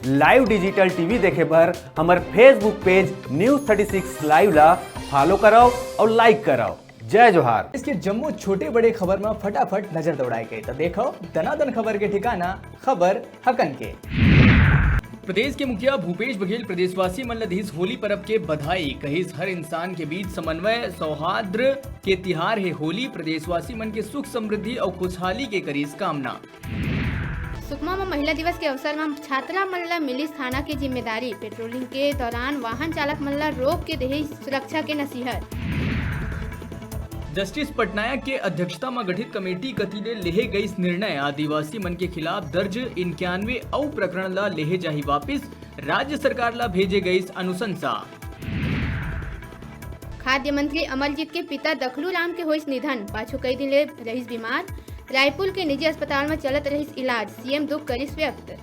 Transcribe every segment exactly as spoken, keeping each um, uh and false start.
Live digital T V देखे बर हमर Facebook page News thirty six Live ला follow करव और like करव। जय जोहार। इसके जम्मो छोटे बड़े खबर में फटाफट नजर दौड़ाए के, तो देखो दनादन खबर के ठिकाना, खबर हकन के। प्रदेश के मुखिया भूपेश बघेल प्रदेशवासी मन ल दिस होली पर्व के बधाई, कहिस हर इंसान के बीच समन्वय सौहार्द के तिहार हे होली, प्रदेशवासी मन के सुख समृद्धि अउ खुशहाली के करिस कामना। सुकमा म महिला दिवस के अवसर म छात्रा मन ल मिलिस थाना के जिम्मेदारी, पेट्रोलिंग के दौरान वाहन चालक मन ल रोक के देहे सुरक्षा के नसीहत। जस्टिस पटनायक के अध्यक्षता म गठित कमेटी कति ले लेहे गइस निर्णय, आदिवासी मन के खिलाफ दर्ज इक्यानवे अउ प्रकरण ल लेहे जाही वापिस, राज्य सरकार ल भेजे गइस अनुशंसा। खाद्य मंत्री अमरजीत के पिता दखलू राम के होइस निधन, पाछू कई दिन ले रहिस बीमार, रायपुर के निजी अस्पताल म चलत रहिस इलाज, सीएम दुख करिस व्यक्त।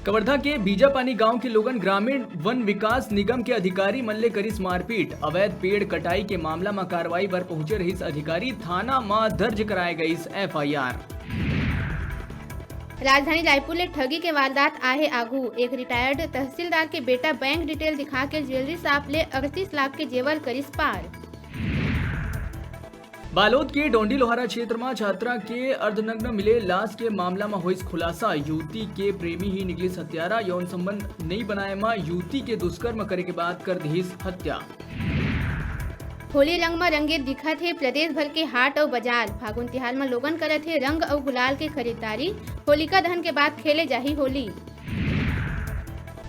कवर्धा के बीजापानी गांव के लोगन ग्रामीण वन विकास निगम के अधिकारी मन ले करिस मारपीट, अवैध पेड़ कटाई के मामला म कार्रवाई बर पहुंचे रहिस अधिकारी, थाना म दर्ज कराए गइस एफआईआर। राजधानी रायपुर ले ठगी के वारदात आए हे आगू, एक रिटायर्ड तहसीलदार के बेटा बैंक डिटेल दिखा के ज्वेलरी शॉप ले अड़तीस लाख के जेवर करिस पार। बालोद के डोंडी लोहारा क्षेत्र म छात्रा के अर्धनग्न मिले लाश के मामला म होइस खुलासा, युवती के प्रेमी ही निकलिस हत्यारा, यौन संबंध नइ बनाए म युवती के दुष्कर्म करे के बाद कर दिहिस हत्या। होली रंग म रंगे दिखत हे प्रदेश भर के हाट अउ बाजार, फागुन तिहार म लोगन करत हे रंग अउ गुलाल के खरीदारी, होलिका दहन के बाद खेले जाही होली।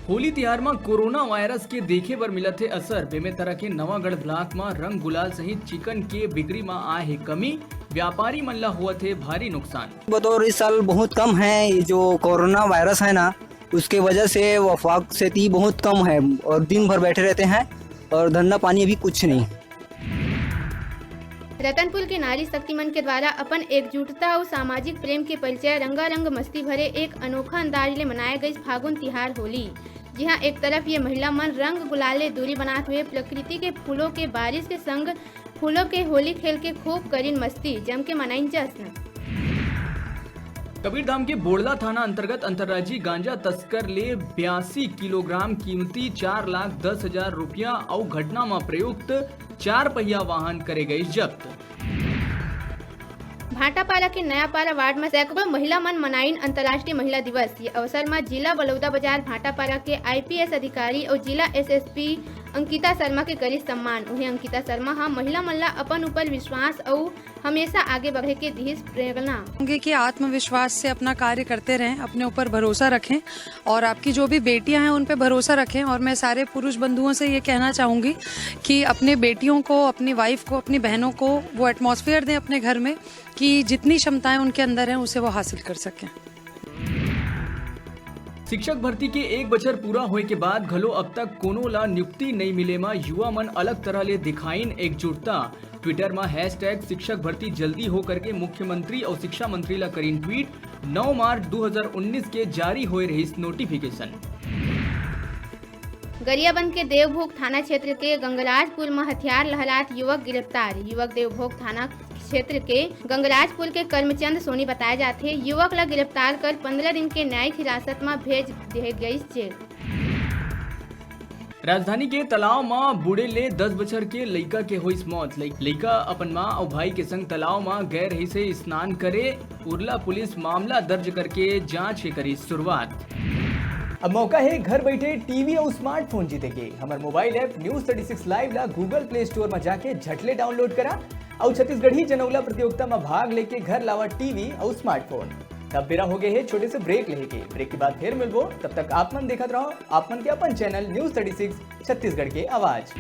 होली तिहार म कोरोना वायरस के देखे बर मिलत हे असर। बेमेतरा के नवागढ़ ब्लॉक म रंग गुलाल सहित चिकन के बिक्री म आए हे कमी, व्यापारी मन ल होवत हे भारी नुकसान। बतौर इस साल बहुत कम है, ये जो कोरोना वायरस है ना, उसके वजह से वफाक से ती बहुत कम है और दिन भर बैठे रहते हैं और धंधा पानी अभी कुछ नहीं। रतनपुर के नारी शक्ति मन के द्वारा अपन एकजुटता अउ सामाजिक प्रेम के परिचय रंगारंग मस्ती भरे एक अनोखा अंदाज ले मनाए गइस फागुन तिहार होली। जिहां एक तरफ ये महिला मन रंग गुलाल ले दूरी बनात हुए प्रकृति के फूलों के बारिश के संग फूलों के होली खेल के खूब करिन मस्ती, जम के मनाइन जश्न। कबीरधाम के बोड़ला थाना अंतर्गत अंतर्राज्यीय गांजा तस्कर ले बयासी किलोग्राम कीमती चार लाख दस हजार रुपया अउ घटना म प्रयुक्त चार पहिया वाहन करे गइस जब्त। भाटापारा के नयापारा वार्ड म सैकड़ों महिला मन मनाइन अंतर्राष्ट्रीय महिला दिवस। ये अवसर म जिला बलौदाबाजार भाटापारा के आईपीएस अधिकारी अउ जिला एसएसपी अंकिता शर्मा के करिस सम्मान। उहें, अंकिता शर्मा ह महिला मन ला अपन ऊपर विश्वास अउ हमेशा आगे बढ़े के दिहिस प्रेरणा। चाहूंगी कि आत्मविश्वास से अपना कार्य करते रहें, अपने ऊपर भरोसा रखें और आपकी जो भी बेटियां हैं, उन पे भरोसा रखें। और मैं सारे पुरुष बंधुओं से ये कहना चाहूंगी कि अपने बेटियों को, अपनी वाइफ को, अपनी बहनों को वो एटमॉस्फेयर दें अपने घर में कि जितनी क्षमताएं उनके अंदर हैं, उसे वो हासिल कर सकें। शिक्षक भर्ती के एक बछर पूरा होए के बाद घलो अब तक कोनो ला नियुक्ति नइ मिले म युवा मन अलग तरह ले दिखाइन एकजुटता। Twitter म hashtag शिक्षक भर्ती जल्दी हो करके मुख्यमंत्री अउ शिक्षा मंत्री ला करीन tweet। नौ मार्च दू हजार उन्नीस के जारी होए रहिस नोटिफिकेशन। गरियाबंद के देवभोग थाना क्षेत्र के गंगराजपुर म हथियार लहरात युवक गिरफ्तार। युवक देवभोग थाना क्षेत्र के गंगराजपुर के कर्मचंद सोनी बताए जाथे। युवक ला गिरफ्तार कर पंद्रह दिन के न्यायिक हिरासत म भेज दिए गइस जेल। राजधानी के तालाब म बूड़े ले दस बछर के लइका के होइस मौत। लइ-, लइका अपन मां अउ भाई के संग तालाब म गए रहिस हे स्नान करे। उरला पुलिस मामला दर्ज करके जांच के करिस शुरुआत। अब मौका हे घर बैठे टीवी अउ स्मार्टफोन जीते के। हमर mobile app News thirty six Live ला Google Play Store म जाके झटले डाउनलोड करा अउ छत्तीसगढ़ी जनौला प्रतियोगिता म भाग लेके घर लावा टीवी अउ स्मार्टफोन। तब बेरा हो गए हे छोटे से ब्रेक लेहे के। ब्रेक के बाद फिर मिलबो, तब तक आप मन देखत रहो आप मन के अपन channel News thirty six Chhattisgarh के आवाज।